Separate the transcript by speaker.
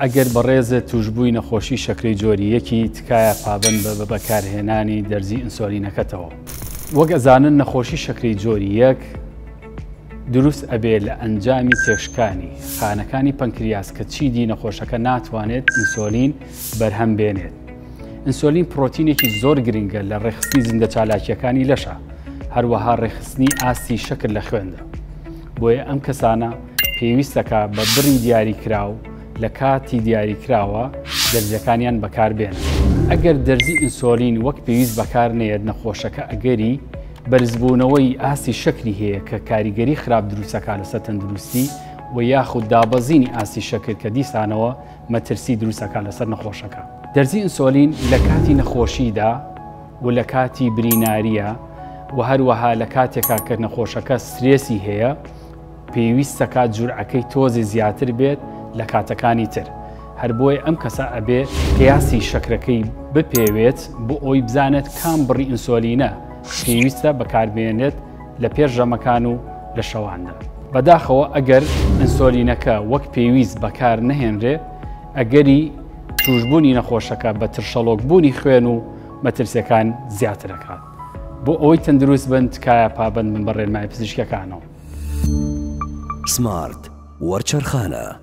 Speaker 1: ئەگەر بەڕێزت توشبووی نەخۆشی شەکرەی جۆری یەکی تکایە پابەند بە بە بەکارهێنانی دەرزی ئینسۆلینەکەتەوە. وەک ئەزانن نەخۆشی شەکرەی جۆری یەک دروست ئەبێ لە ئەنجامی تێکشکانی خانەکانی پەنکریاس کە چیدی نەخۆشەکە ناتوانێت ئینسۆلین بەرهەم بێنێت. ئینسۆلین پرۆتینێکی زۆر گرنگە لە ڕێکخستنی زیندەچالاکییەکانی لەشە، هەروەها ڕێکخستنی ئاستی شەکر لە خوێندا. بۆیە ئەم کەسانە پێویستەکە بە بڕی دیاریکراو لە کاتی دیاریکراوە دەرزیەکانیان بەکاربێنن. ئەگەر دەرزی ئینسۆلین وەک پێویست بەکار نەیەت نەخۆشەکە ئەگەری بەرزبوونەوەی ئاستی شەکری هەیە کە کاریگەری خراپ دروستەکات لەسەر تەندروستی و یاخود دابەزینی ئاستی شەکر کە دیسانەوە مەترسی دروستەکات لەسەر نەخۆشەکە. دەرزی ئینسۆلین لە کاتی نەخۆشیدا و لە کاتی بریناریە و هەروەها لە کاتێکا کە نەخۆشەکە سترێسی هەیە پێویستەکات جورعەکەی تۆزێ زیاتر بێت لە کاتەکانی تر. هەر بۆیە ئەم کەسە ئەبێ قیاسی شەکرەکەی بپێوێت بۆ ئەوی بزانێت کام بڕی ئینسۆلینە پێویستە بەکاربێنێت لە پێش ژەمەکان و لە شەواندا. بەداخەوە ئەگەر ئینسۆلینەکە وەک پێویست بەکار نەهێنرێ ئەگەری تووشبوونی نەخۆشەکە بە ترشەڵۆکبوونی خوێن و مەترسیەکان زیاتر ئەکات. بۆ ئەوەی تەندروست بن تکایە پابەند بن بە ڕێنمایە پزیشکیەکانەوە.
Speaker 2: سمارت وەرچەرخانە.